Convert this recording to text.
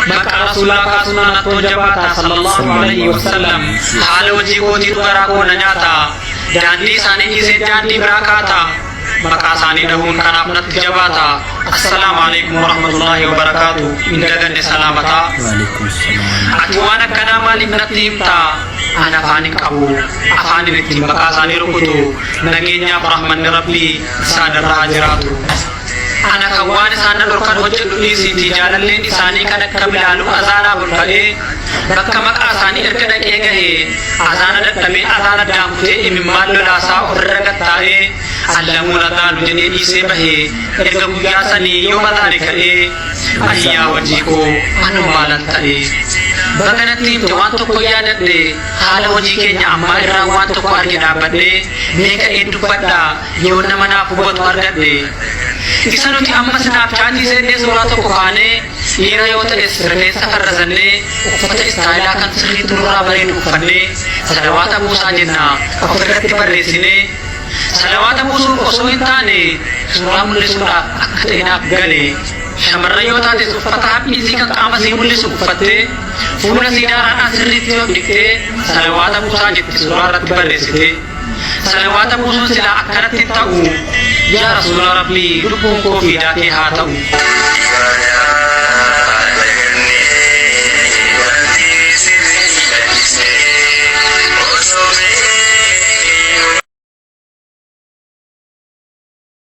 Maqaa Rasuulaa kaasuun anatti ol jabaata sallallahu alayhi wasallam. Haala hojii kootiitu garaa koo na nyaata. Daandii isaanii dhiisee daandii biraa kaata. Maqaa isaanii dhahuun kanaaf natti jabaata. Assalaamu alaikum warahmatullaahi wabarakaatu. Hin daganne salaamataa. Waalaikum salaam. Ati waan akkanaa maaliif natti himta? An afaan hin qabu. Afaanin ittiin maqaa isaanii rukutu. Nageenyaaf rahmanni Rabbii isaan irra haa jiraatu. Ana kan waan isaan na dhorkan hojjedhu dhiisiitii jaalalleen isaanii kan akka Bilaaluu azaanaaf ol ka'ee bakka maqaa isaanii erga dhaqee gahe azaana dadhabee azaana addaan kutee imimmaan lolaasaa ofirra gad taa'ee allamuun azaalu jedhee dhiisee bahe erga guyyaa sanii yoom azaane ka'ee ayyaa hojii koo anoo maalan ta'e. Baga natti himte waan tokko yaadadhe haala hojii keenya ammaa irraa waan tokko arge dhaabbadhee mee ka'een dubbadha Yoon nama naaf hubatu argadhe. Isa nuti amma Snapchat seennee suuraa tokko kaanee, dhiira yoo ta'es rifeensa farrazannee, uffata istaayilaa kan sirriitti nurraa bareedu uffannee, salawaata buusaa jenna ofirratti barreessinee, salawaata buusuuf osoo hin taane suuraa mul'isuudhaaf akka ta'e naaf gale. Shamarran yoo taates uffata haphii isii kan qaama isii mul'isu uffattee, fuula isii daaraadhaan sirriitti yoo dhiqxee salawaata buusaa jetti suuraa irratti barreessitee. Salawaata buusuun silaa akkanatti hin ta'u. Yaa Rasuula Rabbii lubbuun koo fiidaa kee haa ta'u.